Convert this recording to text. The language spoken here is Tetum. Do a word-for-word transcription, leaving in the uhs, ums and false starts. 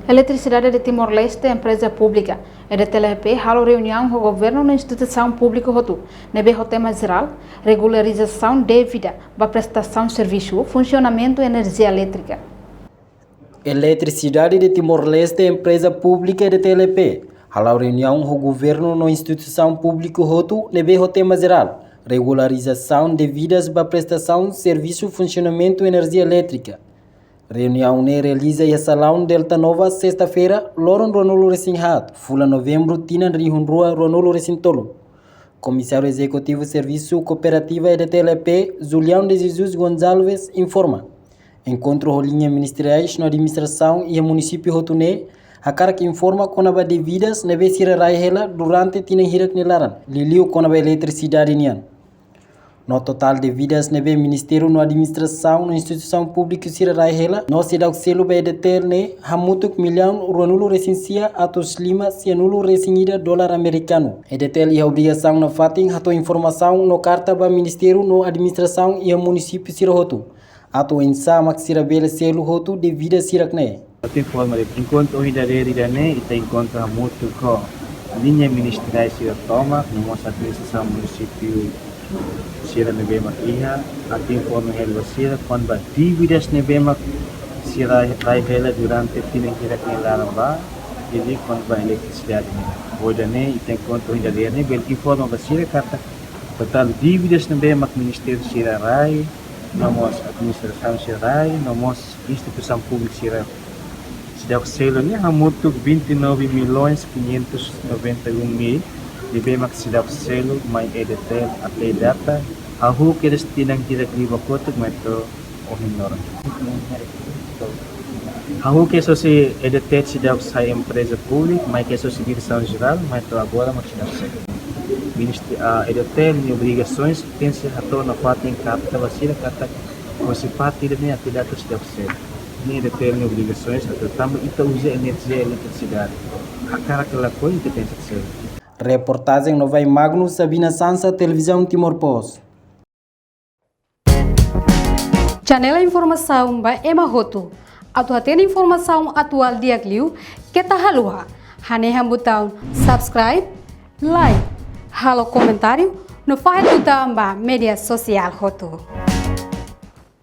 Eletricidade de Timor-Leste, empreza públika, E D T L P, halo reuniaun ho governu no instituisaun públiku hotu, ne'ebé ho tema jerál, regularizasaun dívida ba prestasaun servisu, funsionamentu enerjia elétrika. Eletricidade de Timor-Leste, empreza públika, E D T L P, hala'o reuniaun ho governu no instituisaun públiku hotu, ne'ebé ho tema jerál, regularizasaun dívidas ba prestasaun servisu, funsionamentu enerjia elétrika. Reuniaun ne'e realiza iha salaun Delta Nova, sesta-feira, loron ruanulu-resin-haat, fulan Novembru, tinan rihun rua ruanulu-resin-tolu. Komisáriu Ezekutivu Servisu Kooperativa E D T L P, Julião de Jesus Gonçalves, informa, enkontru ho liña ministeriais no administrasaun iha munisípiu hotu ne'e hakarak informa kona-ba dívidas ne'ebé sira rai hela durante tinan hirak nia laran, liuliu kona-ba eletrisidade nian. No totál dívidas ne'ebé ministériu no administrasaun no instituisaun públiku sira rai hela no seidauk selu ba E D T L ne'e hamutuk millaun ruanulu-resin-sia atus lima sianulu-resin-ida dolar amerikanu. E D T L iha obrigasaun nafatin hato'o informasaun no karta ba ministériu no administrasaun iha munisípiu sira hotu, atu oinsá mak sira bele selu hotu dívidas sira-ne'e. Atu informa de'it, enkontru ohin dadeer ida-ne'e, ita enkontru hamutuk ho liña ministeriais sira tomak, no mós administrasaun munisípiu sira ne'ebé mak iha, atu informa hela ba sira kona-ba dívidas ne'ebé mak sira rai hela durante tinan hirak nia laran ba, liuliu kona-ba eletrisidade nian. Ohin ida-ne'e, ita enkontru ohin dadeer ne'e, bele informa ba sira katak totál dívidas ne'ebé mak ministériu sira rai, no mós administrasaun sira rai, no mós instituisaun públika sira seidauk selu ne'e hamutuk vinte e nove milhões quinhentos noventa e um mil, ne'ebé mak seidauk selu mai E D T L até data, hahú kedas tinan hirak liubá kotuk mai to'o ohin loron. Hahú kedas hosi E D T L seidauk sai empreza públika, mai kedas hosi diresaun jerál, mai to'o agora mak seidauk selu. Ministri-, ah, E D T L nia obrigasoens tenke hato'o nafatin karta ba sira katak hosi parte ida-ne'e até data seidauk selu. Ne'e E D T L nia obrigasoens atu tanba ita uza enerjia eletrisidade. Hakarak ka lakohi ita tenke selu. Reportajen Novai Magno, Sabina Sansa, Televizaun Timor Post. Janela informasaun ba ema hotu. Atu hatene informasaun atuál di'ak liu, keta haluha hanehan butaun subscribe, like, halo komentáriu, no fahe tutan ba média sosiál hotu.